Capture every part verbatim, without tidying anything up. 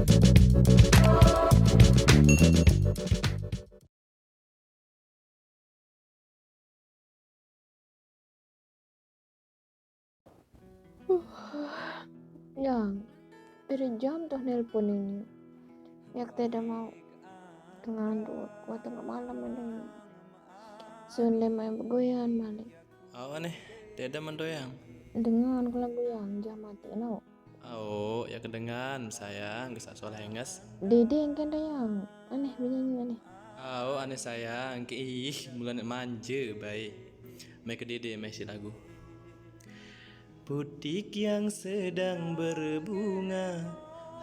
Yang, pira jam toh nelpon ini. Yak Tedam au. Tengah andut, kuat tengah malam ada. Sun lem ayam begoyan malik. Au aneh, Tedam mento Yang. Dengan ku lagu Yang, jah mati nau. Au, ya kedengan sayang, gesak suara henges. Dede engke ada Yang. Aneh benyanyi aneh. Au, aneh sayang, ke ih, mulane manja bae. Mai ke Dede mai si lagu. Putik yang sedang berbunga,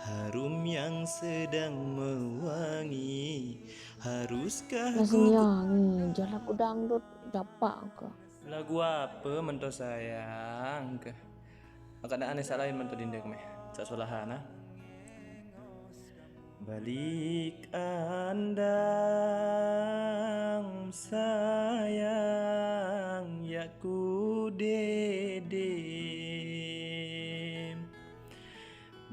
harum yang sedang mewangi. Haruskah Langsung ku nyanyi, jah lagu dangdut, dapak ke. Lagu apa mento sayang ke? Angkat aneh sak lain mento dindek meh. Sak solahan ah. Balik andang sayang yakku Dede.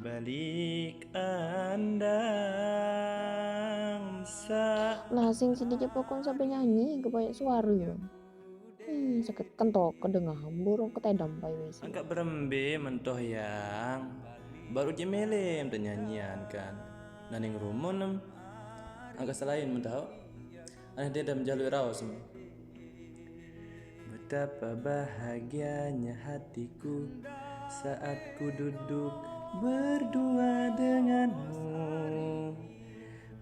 Balik andang sa- Lah sing sidi je pokon sampe nyanyi ke banyak suara. Hmm, sakit kentok kedengah burung ketedam pai wis. Angkat berembe mentoh Yang. Baru je melem tenyanyian kan. Naning rumun em. Angkat selain mentoh. Aneh Tedam jalur raos em. Betapa bahagianya hatiku saat ku duduk berdua denganmu.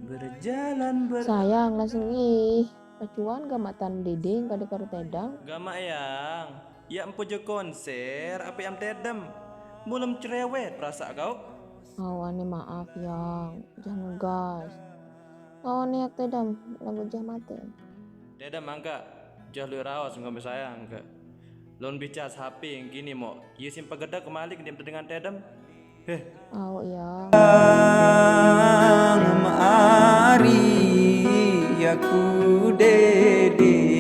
Berjalan ber- Sayang langsung ih. Pacuan gamak tan Dede kada karo Tedam. Gamak Yang. Ya empo je konser, apa Yang Tedam? Mulem cerewet perasa kau. Au aneh maaf Yang, jah ngegas. Au aneh yak Tedam, lagu jah mati. Tedam angka, jah lu raos ngambil sayang ke. Lon bicas H P yang kini mo, iya simpa gedak kemalik dia dengan Tedam. Heh. Au Yang. Ang ari aku Dede.